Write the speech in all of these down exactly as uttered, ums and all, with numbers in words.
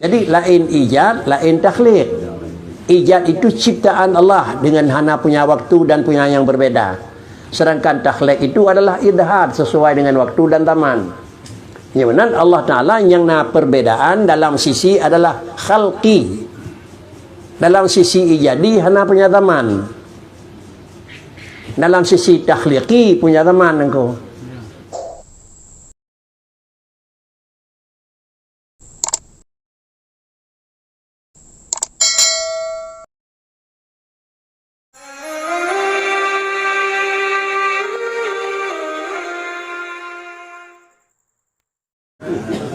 Jadi, laén ijad, laén takhliq. Ijad itu ciptaan Allah dengan hana punya waktu dan punya yang berbeda. Sedangkan takhliq itu adalah idhar sesuai dengan waktu dan zaman. Nyang meunan Allah Ta'ala nyang na perbedaan dalam sisi adalah khalqi. Dalam sisi ijadi hana punya zaman. Dalam sisi takhliqi punya zaman engko.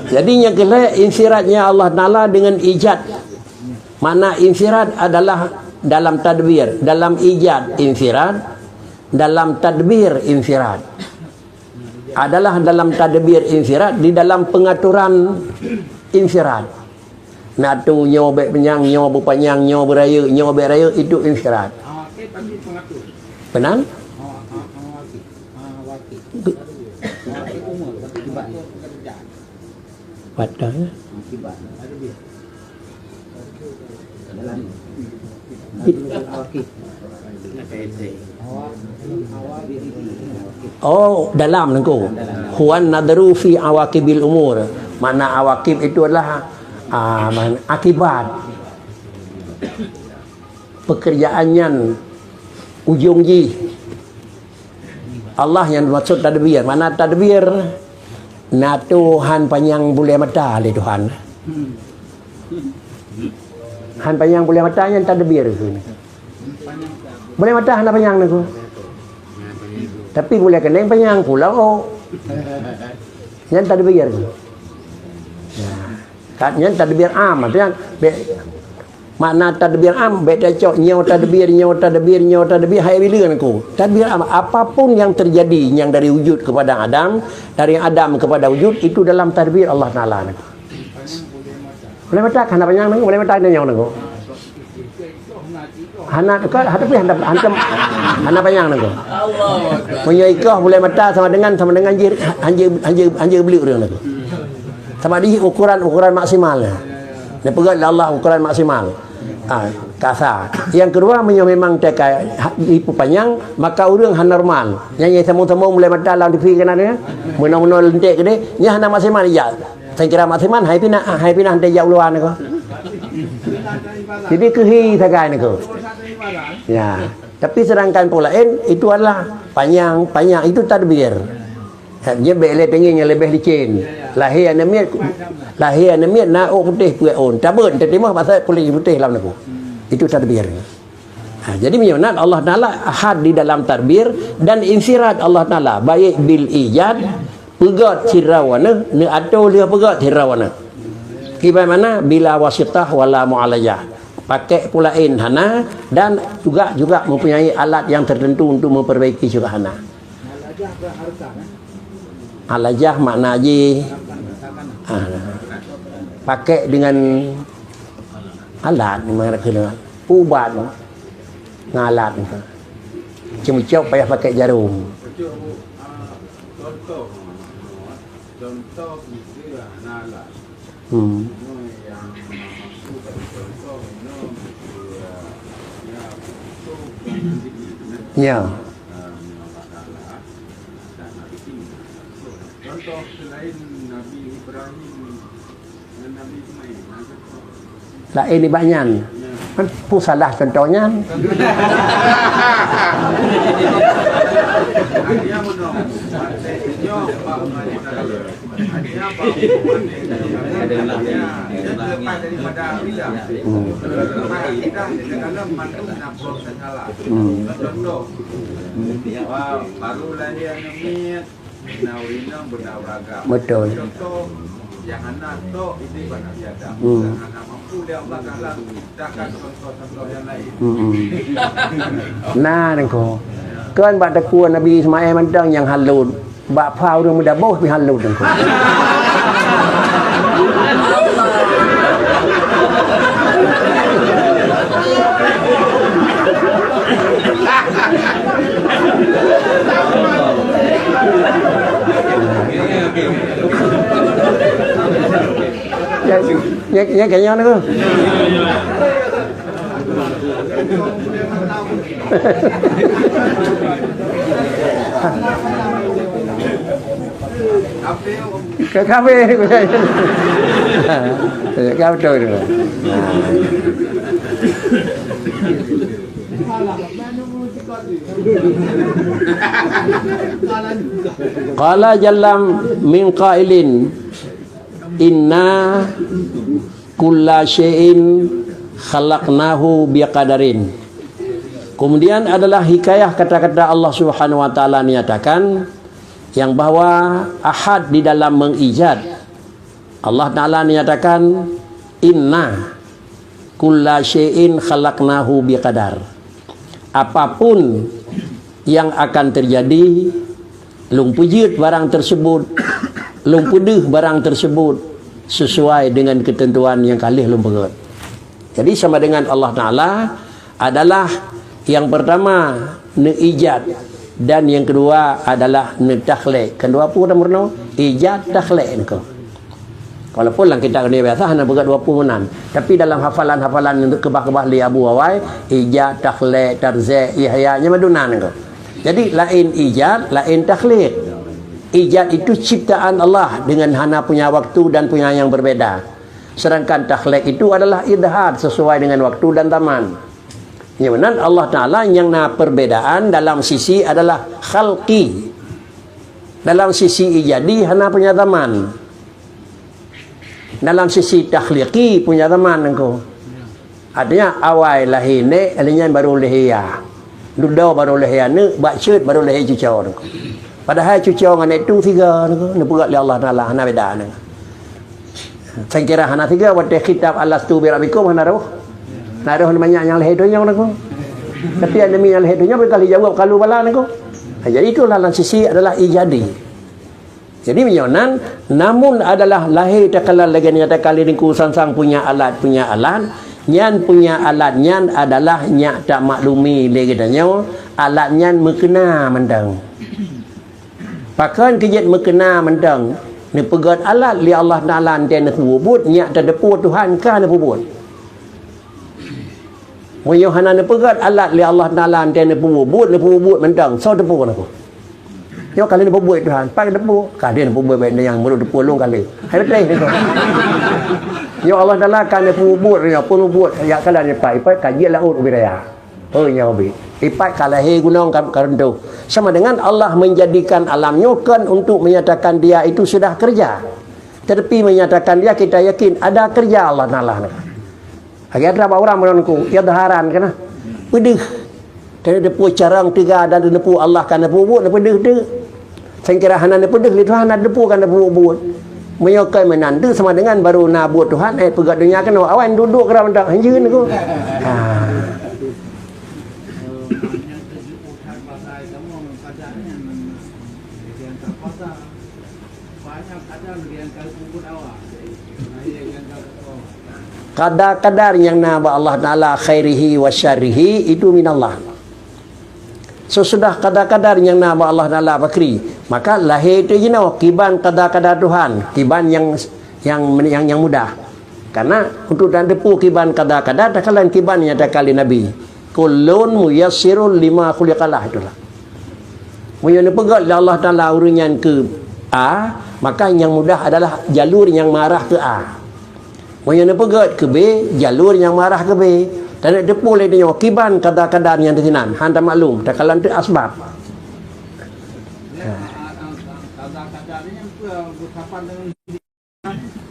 Jadi nyang keulhèe infiradnya Allah Ta'ala dengan ijad. Makna infirad adalah dalam tadbir, dalam ijad infirad, dalam tadbir infirad. Adalah dalam tadbir infirad, di dalam pengaturan infirad. Natu nyoe bèk panyang, nyoe beupanyang, nyoe beurayeuk, nyoe bèk rayeuk, itu infirad. Benar? Patah, ya. Oh, dalam nengku. Huwan nadru fi awaqibil umur. Makna awaqib itu adalah, ah, man-, akibat. Pekerjaan nyan ujong jih. Allah nyang maksud tadbir. Makna tadbir, na Tuhan panyang bulèe mata lé Tuhan. Han panyang bulèe mata nyan tadbir. Bulèe mata hana panyang nengku. Tapi bulèe keuneng panyang pula. Nyan tadbir. Nah, kat nyan tadbir am, artinya, be-, makna tadbir am, bèk tacok nyoe tadbir, nyoe tadbir, nyoe tadbir, hai bila nengku. Tadbir am, apapun yang terjadi yang dari wujud kepada Adam, dari Adam kepada wujud, itu dalam tadbir Allah Ta'ala nengku. Bulèe mata hana panyang nengku, bulèe mata nyoe nengku. Hana, ka, tapi hana, hantom, hana panyang nengku. Meunyoe ikoh bulèe mata sama dengan, sama dengan jih, hanjeuet, hanjeuet, hanjeuet beuleuk ureueng nengku. Sama di ukuran, ukuran maksimal. Dipeugah lé Allah ukuran maksimal. Ah, kasa. Yang kedua, meunyoe memang teuka ha-, ipupanyang, maka ureueng hana normal. Nyang, nyang sambung-sambung bulèe mata lam T V keunan nyan, meunoe-meunoe leuntèk keudéh, nyan hana maksimal ijak. Saya kira maksimal, hai pinah, hai pinah hana ijak u luwa nengku. Jadi keuhi sagai nengku. Ya. Tapi sedangkan peue laén, itu adalah panyang, panyang itu tadbir. Nyan bèk lé teungieng nyang leubeh licén. Lahé aneuk miet, lahé aneuk miet na ôk putéh peuet ôn. Tabeuet teutimah pasal puléh putéh lam nengku. Itu tadbir. Ha, jadi meunyoe nan Allah Taala ahad di dalam tadbir dan infirad Allah Taala, baik bil ijad, peugöt sidroe aneuk, neuatô lheueh peugöt sidroe aneuk. Kiban makna bila wasitah wala mualajah. Pakai pula in hana dan juga, juga mempunyai alat yang tertentu untuk memperbaiki juga hana. Alajah makna jih, ah, pakai dengan alat, memang kena ubat ngon alat. Ceumeucok payah pakai jarum. Hmm. Ya. Laén nibak nyan. Kan peue salah contoh nyan? Hmm. Hmm. Betul. Hmm. Hmm. Nah, nengko. Kan bak teukue Nabi Ismail mantong nyang halot. Bak pha ureueng meudaboh pih halot nengko. Ya, Cek nya kayaknya ni. Ka kafé. Ka beutôi tu. Qala jalla min qailin, inna kulla syai'in khalaqnahu biqadarin. Kemudian adalah hikayah kata-kata Allah Subhanahu wa Taala menyatakan yang bahwa ahad di dalam mengijad. Allah Taala menyatakan, inna kulla syai'in khalaqnahu biqadar. Apapun yang akan terjadi, lôn peujeuet barang tersebut, lôn peudeuh barang tersebut sesuai dengan ketentuan yang ka lheueh lôn peugöt. Jadi sama dengan Allah Taala adalah yang pertama neuijad dan yang kedua adalah neutakhlek. Kan dua peue meurunoe, ijad, takhlek niko. Walaupun lam kitab dunia biasa hana peugah dua peue meunan, tapi dalam hafalan-hafalan keubah-keubah lé Abu Awai, ijad, takhlek, tarzek, ihya, nyan maduna niko. Jadi laén ijad, laén takhlek. Ijad itu ciptaan Allah dengan hana punya waktu dan punya yang berbeda. Sedangkan takhlek itu adalah idhar sesuai dengan waktu dan zaman. Nyang meunan Allah Taala nyang na perbedaan dalam sisi adalah khalqi. Dalam sisi ijadi hana punya zaman. Dalam sisi takhliqi punya zaman niko. Artinya awai lahé nék, lheueh nyan baru lahé yah. Dudoe baru lahé aneuk, bak ceuet baru lahé cucoe niko. Padahai cucoe ngon nék tu sigoe niko, neupeugöt lé Allah Taala hana beda niko. Sangkira hana sigoe watée khitab alastu birabbikum hana roh. Na roh banyak nyang lahé donya niko. Tapi aneuk nyang lahé donya beutôi jaweueb kalu bala niko. Jadi itulah dalam sisi adalah ijadi. Jadi meunyoe nan, namun adalah lahé takalon lagée nyang takalon niko sang-sang punya alat, punya alat, nyan punya alat nyan adalah nyak tamaklumi lé geutanyoe, alat nyan meukeuna mantong. Pakon keu jeuet meukeuna mantong, neupeugöt alat lé Allah Taala nyan teuh neupeubuet, nyak tateupeue Tuhan ka neupeubuet. Meunyoe hana neupeugöt alat lé Allah Taala nyan teuh neupeubuet, neupeubuet mantong, soe teupeu niko? Nyoe ka lheueh neupeubuet Tuhan, pat neupeu, ka lheueh neupeubuet bak nyang meunurot teupeu lôn ka lheueh. Hai beutôi niko. Nyoe Allah Taala ka neupeubuet, nyoe peubuet, ya kala nyoe pat, ipat ka jeuet laôt ubit raya. Oh nyoe ubit. Ipat ka lahé gunong ka, ka runtuh. Sama dengan Allah menjadikan alam nyoe kon untuk menyatakan Dia itu sudah kerja. Tetapi menyatakan Dia kita yakin ada kerja Allah Taala niko. Lagée atra bak ureuëng meunurot ku, idharan kana. Peudeuh. Teudeupeu carông teuga dan teudeupeu Allah ka neupeubuet, neupeubuet neupeubuet. Sangkira hana neupeubuet lé Tuhan, hana teudeupeu ka neupeubuet. Meunyoe keu meunan tu sama dengan baru na buet Tuhan, eh peugah donya keunoe, awan duek-duek keudroe mantong, hanjeut niko. Ha. Qada-qadar nyang na bak Allah Taala khairihi wa syarrihi itu minallah. Sesudah qada-qadar nyang na bak Allah Taala pakri, maka lahé teuh jinoe kiban qada-qadar Tuhan, kiban nyang, nyang, nyang, nyang mudah. Karena untuk dan teupeu kiban qada-qadar, takalon kiban nyang takalon Nabi. Kullun muyassirul lima khuliqalah itulah. Meunyoe neupeugah lé Allah Taala ureuëng nyan keu A, maka nyang mudah adalah jalur nyang marah keu A. Meunyoe neupeugah keu B, jalur nyang marah keu B. Dan teupeu lé nyoe kiban qada-qadar nyang teusinan, hana maklum, takalon teuh asbab.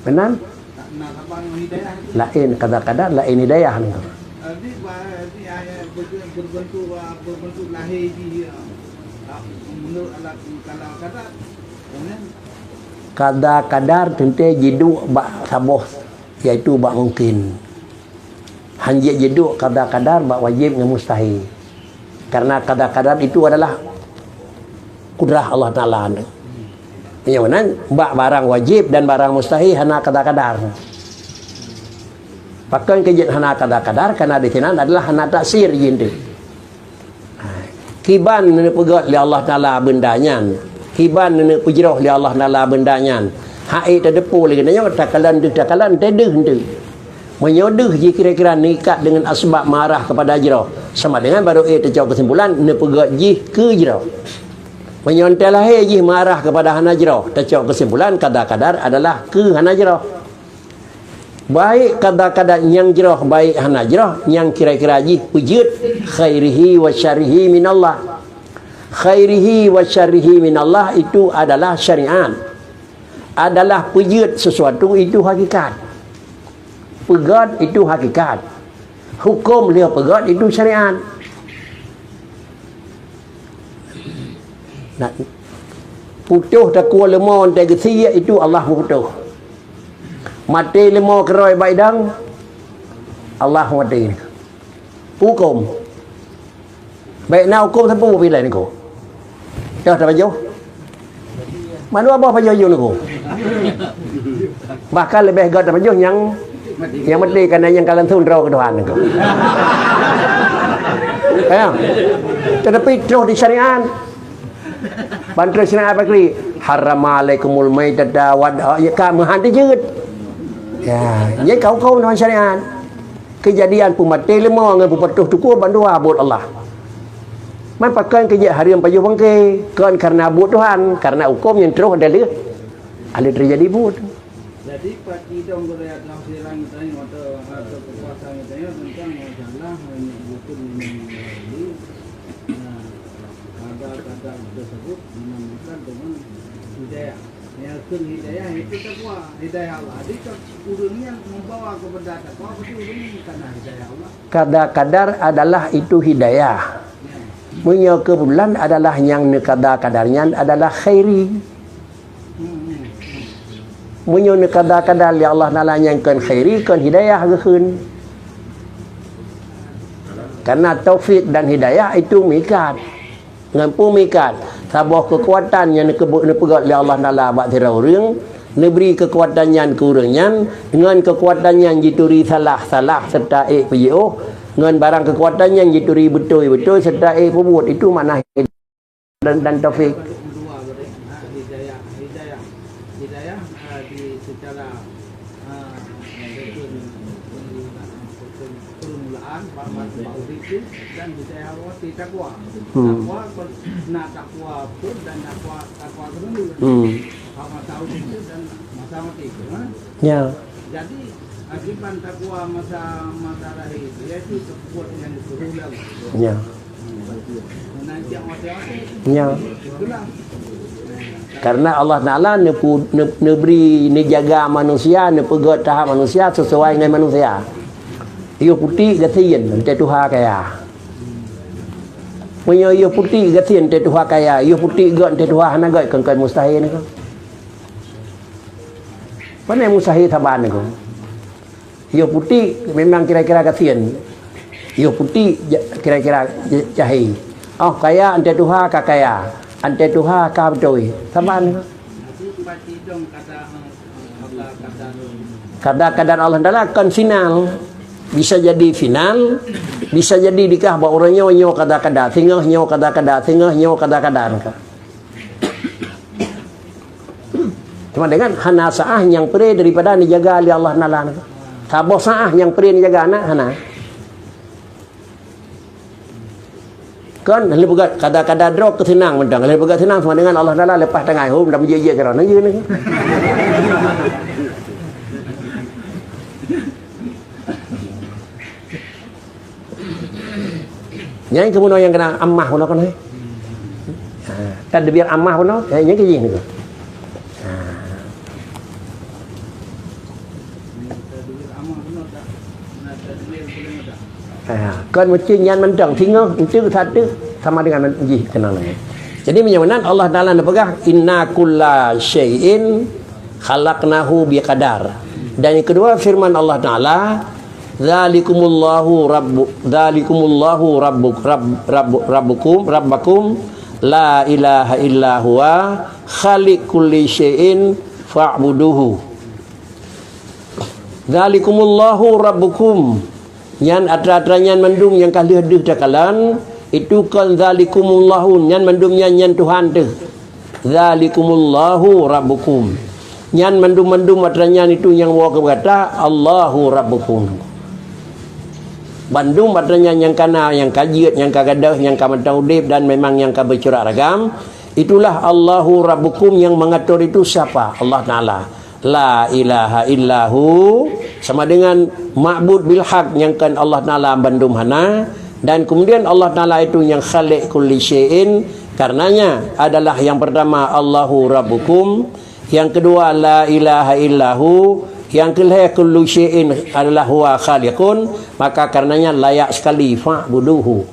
Meunan? Laén qada-qadar, laén hidayah niko. Qada-qadar teuntée jiduek bak saboh, yaitu bak mungkin. Hanjeut jiduek qada-qadar bak wajéb ngon mustahil. Karena qada-qadar itu adalah kudrah Allah Taala. Nyang meunan bak barang wajéb dan barang mustahil hana qada-qadar. Pakon keu jeuet hana qada-qadar, karena di sinan adalah hana taksir jih teuh. Kiban neupeugah lé Allah Taala beunda nyan, kiban neupeujroh lé Allah Taala beunda nyan, Hak ék tadeupô lé geutanyoe, takalon deuh takalon, tadeuh enteuk. Meunyoe deuh jih kira-kira neuikat deungon asbab meuarah keupada jroh, sama dengan barô ék tacok keusimpulan neupeugét jih keu jroh. Meunyoe enteuk lahé jih meuarah keupada hana jroh, tacok keusimpulan kada kadar adalah keu hana jroh. Baik kada kadar nyang jroh, baik hana jroh, nyang kira-kira jih peujeuet khairihi wa syarrihi minallah. Khairihi wa syarrihi minallah itu adalah syariat. Adalah peujeuet sesuatu itu hakikat. Peugét itu hakikat. Huköm lheueh peugét itu syariat. Nah, putôh takue leumo teuh geusie itu Allah meuputôh. Maté leumo keurôi bak idang, Allah maté. Huköm. Baik na huköm sapeue pih laén niko. Dah tapajoh. Mandua boh pajoh jeuem niko. Bahkan leubeh gét tapajoh nyang, nyang maté, karena nyang ka langsung droe keu Tuhan niko. Ya. Tetapi troh di syariat. Ban troh syariat apa kri? Harrama alaikumul maitata wad, ya ka meuhan teujeuet. Ya, jadi kau kau dengan syariat. Keujadian peumaté leumo ngon peuputôh tukue bandua buet Allah. Man pakon keu jeuet hareuem pajoh bangke, kon karena buet Tuhan, karena huköm nyang troh daleh aleuh teujadi buet. Jadi, pat idong gurée tafsiran geutanyoe atau, atau keukuasaan geutanyoe tentang masalah menyebutkan ini, nah, kadar-kadar tersebut dinamakan dengan hidayah. Nyang kheun hidayah itu takwa, hidayah Allah. Jadi, ureuëng nyang membawa kepada takwa, berarti ureuëng nyang kana hidayah Allah. Kada kadar adalah itu hidayah. Ya. Meunyoe keubetulan adalah nyang neukada kadar nyan adalah khairi. Hmm, hmm, hmm. Meunyoe neukada kadar lé Allah Taala nyang kon khairi, kon hidayah geukheun. Karena taufik dan hidayah itu meuikat. Ngon peue meuikat, saboh keukuatan nyang neukeubeu-, neupeugét lé Allah Taala bak sidroe ureuëng, neubri keukuatan nyan keu ureuëng nyan, ngon keukuatan nyan jituri salah-salah serta ék peujiôh, ngon barang keukuatan nyan jituri beutôi-beutôi serta ék peubuet. Itu makna hidayah dan, dan taufik. Hidayah, hidayah, hidayah, eh, di secara, eh, permulaan, bak, bak, bak ureuëng itu, dan hidayah Allah di takwa. Hmm. Takwa, na takwa pun dan takwa, takwa geurudu. Hmm. Bak masa ureuëng itu dan masa maté itu, ha? Ya. Jadi, akibat takwa masa, masa lahé itu, yaitu peubuet nyang disuruh lé Allah. Ya. Nya. Karena Allah Taala neupu-, neu-, neubri, neujaga manusia, neupeugét tahap manusia sesuai ngon manusia. Yôh putéh gasien, teuh tuha kaya. Meunyoe yôh putéh gasien, teuh tuha kaya, yôh putéh gét, teuh tuha hana gét, kon-kon mustahil niko. Pane mustahil saban niko. Yôh putéh memang kira-kira gasien. Yôh putéh ja-, kira-kira ja-, jahé. Oh, kaya, teuh tuha ka kaya. Teuh tuha ka beutôi. Saban. Kada kadar Allah Taala kon final. Bisa jadi final, bisa jadi dikah bak ureuëng nyoe, nyoe kada-kada, singoh nyoe kada-kada, singoh nyoe kada-kada. Cuma dengan hana saah nyang pre daripada neujaga lé Allah Taala. Saboh saah nyang pre neujaga aneuk hana. Kan, lheueh peugah kada-kada droe keu seunang mantong. Lheueh peugah seunang sama dengan Allah Taala leupah tangai. Hom, dah meujeuet-jeuet keudroe. Nah, jeuet ni. Nyan keuh bunoe nyang keunan amah bunoe kan, eh? Ha, tadbir amah bunoe, eh, nyan keuh jih niko. Ha. Ha, kon meucen nyan mantong, singoh, eunteuk, sateuk, sama dengan jih keunan. Jadi, meunyoe meunan Allah Taala neupeugah, "Inna kulla syai'in khalaqnahu biqadar." Dan yang kedua, firman Allah Taala, "Dzalikumullahu rabbu-, dzalikumullahu rabbuk-, rabb-, rabbu-, rabbukum, rabbakum, la ilaha illa huwa, khaliq kulli syai'in fa'buduhu." "Dzalikumullahu rabbukum." Nyan atra-atra nyan mandum nyang ka lheueh deuh takalon, itu kon dzalikumullahu, nyan mandum nyan, nyan Tuhan teuh. "Dzalikumullahu rabbukum." Nyan mandum-mandum atra nyan itu nyang woe keu gata, Allahu Rabbukum. Bandum atra nyan nyang ka na, nyang ka jeuet, nyang ka gadôh, nyang ka mantong udeb dan memang nyang ka beucurak ragam, itulah Allahu Rabbukum, yang mengatur itu siapa? Allah Taala. La ilaha illahu, sama dengan ma'bud bil haq nyang kon Allah Taala bandum hana, dan kemudian Allah Taala itu nyang khaliq kulli syai'in, karenanya adalah yang pertama Allahu Rabbukum, yang kedua la ilaha illahu, yang kelhée kullu syai'in adalah huwa khaliqun, maka karenanya layak sekali fa'buduhu.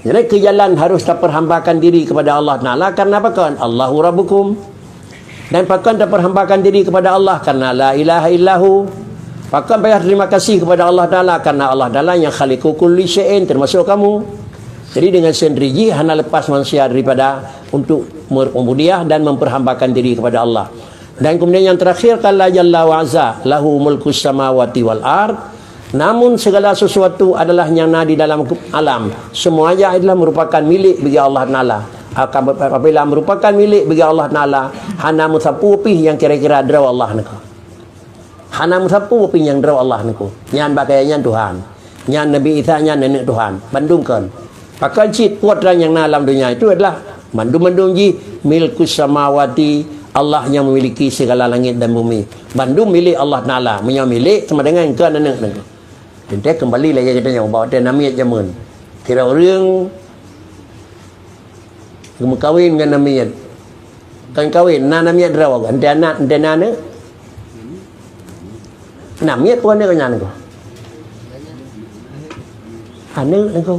Jadi, keu jalan harus tapeurhambakan diri kepada Allah Taala karena pakon? Allahu Rabbukum. Dan pakon tapeurhambakan diri kepada Allah karena la ilaha illahu. Pakon payah terima kasih kepada Allah Taala karena Allah Taala yang khaliqu kulli syai'in, termasuk kamu. Jadi, dengan sendiri jih hana lepas manusia daripada untuk mer-, membudiah dan memperhambakan diri kepada Allah. Dan kemudian yang terakhir, qala jalla wa azza, lahu mulkus samawati wal ard. Namun segala sesuatu adalah yang na di dalam alam. Semuanya adalah merupakan milik bagi Allah Taala. Akan apabila merupakan milik bagi Allah Taala, hana meusapeue pih nyang kira-kira droe Allah niko. Hana meusapeue pih nyang droe Allah niko. Nyan bak kaya nyan Tuhan. Nyan Nabi Isa nyan aneuk Tuhan. Bandum kon. Pakon cit peue atra nyang na lam donya itu adalah mandum-mandum jih milkus samawati, Allah yang memiliki segala langit dan bumi. Bandum milik Allah Taala. Meunyoe milik sama dengan kon aneuk niko. Teuntée keumbali lagée geutanyoe bak watée namiet jameun. Kira ureuëng geumeukawen ngon namiet. Kon kawen, na namiet droe, entée aneuk, entée na aneuk. Namiet peue aneuk nyan niko? Aneuk niko.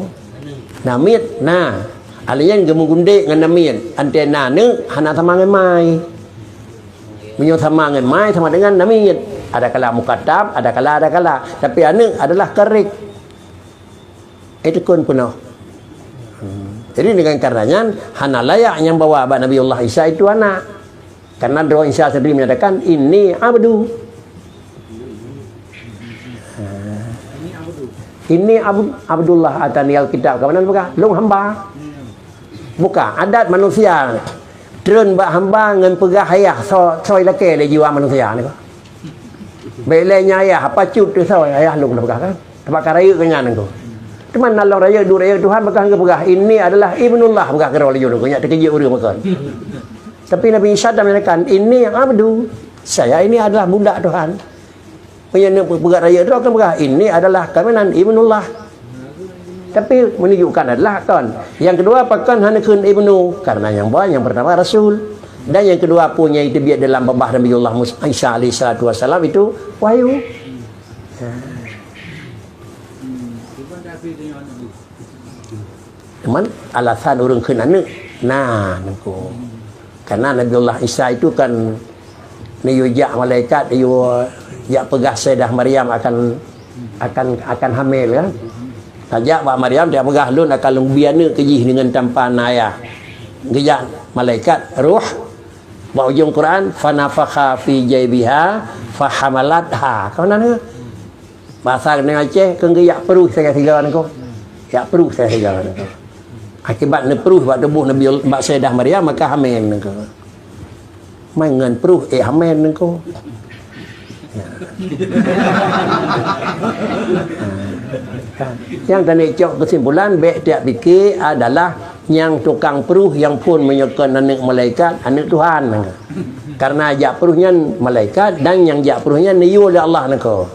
Namiet na. Alèh nyan geumeugundek ngon namiet. Entée na aneuk, hana sama ngon mai. Meunyoe sama ngon mai, sama dengan namiet. Ada kala mukatab, ada kala, ada kala. Tapi aneuk adalah karék. Itu kon peunoh. Hmm. Jadi dengan karena nyan, hana layak nyang bawa bak Nabiullah Isa itu anak. Karena droe Isa sendiri menyatakan, "Inni abdu." Ha. "Inni abd-, Abdullah ataniyal kitab." Ka meunan peugah, "Lôn hamba." Bukan, adat manusia. Treun bak hamba ngon peugah ayah, so-, soe lakée lé jiwa manusia niko. Bék lé nyan ayah, apa cut teuh soe ayah lôn peugah kan? Teuma ka rayeuk keu nyan niko. Teuma na lôn rayeuk, duek rayeuk Tuhan, maka geupeugah, "Inni adalah ibnullah," peugah keudroe laju niko, nyak teukeujeuet ureuëng makon. Tapi Nabi Isa dah menyatakan, "Inni abdu." Saya ini adalah budak Tuhan. Meunyoe peugah rayeuk droe kan peugah, "Ini adalah kaminan ibnullah." Tapi menunjukkan adalah kon. Yang kedua, pakon hana kheun ibnu? Karena yang ba-, yang pertama rasul. Dan yang kedua, apa nyang teubiet dalam babah Nabiullah Mus-, Isa alaihi salatu wasalam itu wahyu. Ha. Cuman alasan ureuëng kheun aneuk, na niko. Karena Nabiullah Isa itu kan neuyue jak malaikat, neuyue jak peugah Sayyidah Maryam akan, akan, akan hamil kan. Tajak bak Maryam, dia peugah, "Lôn akan lôn bi aneuk keu jih deungon tanpa na ayah." Geujak malaikat, roh, bak ujong Quran, "Fanafakha fi jaibiha fahamalatha." Ka meunan ke? Bahasa keuneuk Aceh, keu geujak pruh siga-siga niko. Jak pruh siga-siga niko. Akibat neupruh bak tuboh Nabi, bak Sayyidah Maryam, maka hamil niko. Mai ngon pruh, eh, hamil niko. Ya. Kan. Nyang taneuk cok keusimpulan, bék tiap pike adalah nyang tukang pruh nyang phon meunyoe kon aneuk malaikat, aneuk Tuhan. Karena jak pruh nyan malaikat dan nyang jak pruh nyan neuyue lé Allah niko.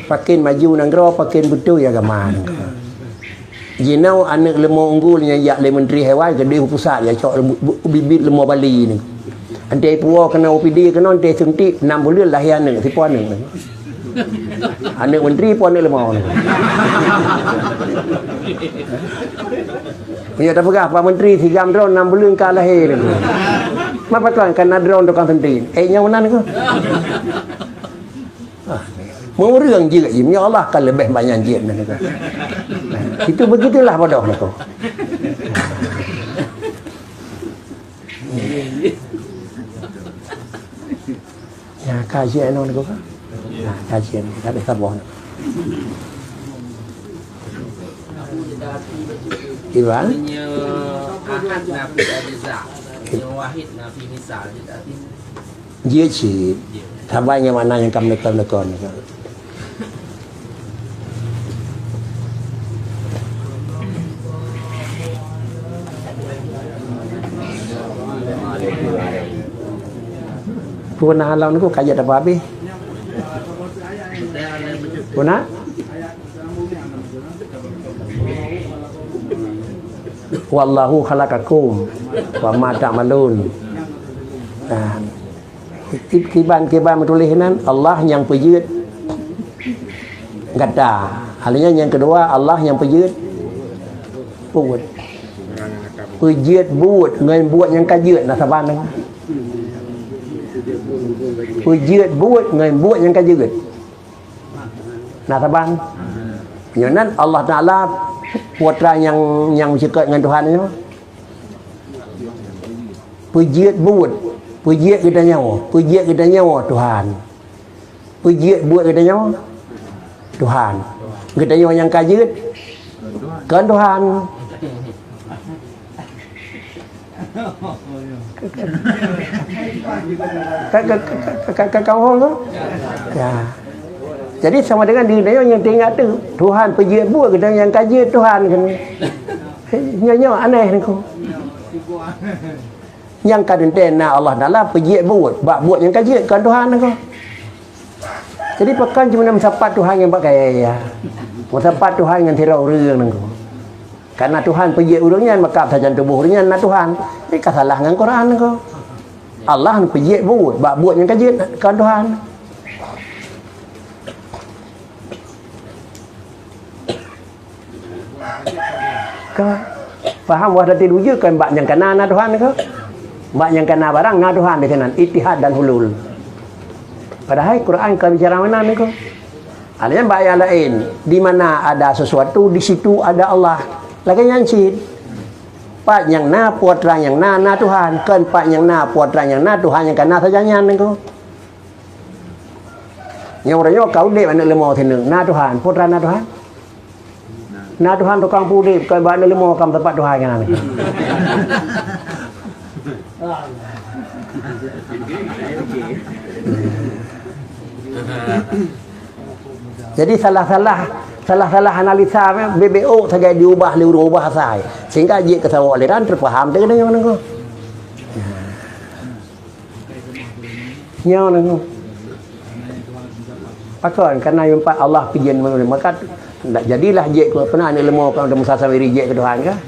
Pakén maju nanggroe, pakén beutôi agama nanggroe. Jinoe aneuk leumo unggul nyang jak lé menteri hewan keudeh u pusat, jak cok leumo, bu-, bibit leumo Bali ni. Entah ipuwoe keunoe U P D keunoe, entah suntik, nam buleuen lahé aneuk, sipo aneuk ni. Aneuk menteri po aneuk leumo ni. Meunyoe tapeugah Pak Menteri, sigam droe nam buleuen ka lahé ni. Ma pakon ka na droe tukang suntik. Eh, nyang meunan ke? Ah, meureueng jeuet jih, ya Allah, ka leubeh banyak jeuet nyan. Itu begitulah bodoh niko. Ya, kajian niko kan? Nah, kajian, tak ada sabar. Iban? Nyang wahid na fi misal, jadi arti Jeuet cit. Saban ngon makna nyang ka meunekon-nekon. Peue na halong nyoe ka jeuet apa habéh? Peue na? Wallahu khalaqakum wa ma ta'malun. Nah, kiban-kiban meutuléh nan, Allah nyang peujeuet gata. Hal nyan nyang keudua, Allah nyang peujeuet buet. Peujeuet buet ngon buet nyang ka jeuet na saban. Peujeuet buet ngon buet nyang ka jeuet. Na saban. Nyoe nan Allah Taala putra nyang, nyang meusyeukat ngon Tuhan nyoe. Peujeuet buet, peujeuet geutanyoe, peujeuet geutanyoe Tuhan. Peujeuet buet geutanyoe Tuhan. Geutanyoe nyang ka jeuet kon Tuhan. Ka, ka, ka, ka, ka, ka, ka, ka, ya. Jadi sama dengan di dunia nyang teuingat tu, Tuhan peujeuet buet, kadang nyang ka jeuet Tuhan kan. Nyoe, nyoe aneh ni ko. Nyang ka teuntèe na Allah Taala peujeuet buet, bak buet nyang ka jeuet kon Tuhan ni ko. Jadi pakon cuma meusapat Tuhan ngon bak kaya-kaya. Meusapat Tuhan ngon sidroe ureueng ni ko. Karena Tuhan peujeuet ureueng nyan, maka sajan tuboh ureueng nyan na Tuhan. Jadi ka salah ngon Quran ko. Allah peujeuet buet, bak buet nyang ka jeuet kon Tuhan. Ka paham wahdatul wujud kon bak nyang kana na Tuhan ko. Bak nyang kana barang na Tuhan di sinan, ittihad dan hulul. Padahai Quran ka bicara meunan ko. Ada yang bak ayat lain, di mana ada sesuatu, di situ ada Allah. Lagèe nyan cit. Pat nyang na, putra nyang na, na Tuhan. Kon pat nyang na, putra nyang na, Tuhan nyang kana sajan nyan ko. Nyang uroe nyoe ka udép aneuk leumo sineuk, na Tuhan, putra na Tuhan. Na Tuhan tukang peuudép, kon bak aneuk leumo ka meusapat Tuhan nyan. Jadi salah-salah, salah-salah analisa, bebek ôk sagai diubah lé ureueng ubah asai. Sehingga jeuet keu saboh aliran teupaham teuh geutanyoe nyoe. Nyoe nyoe. Pakon, karena empat Allah pijen manusia. Maka, ndak jadilah jeuet keu peuna aneuk leumo ka Musa Samiri jeuet keu Tuhan kah?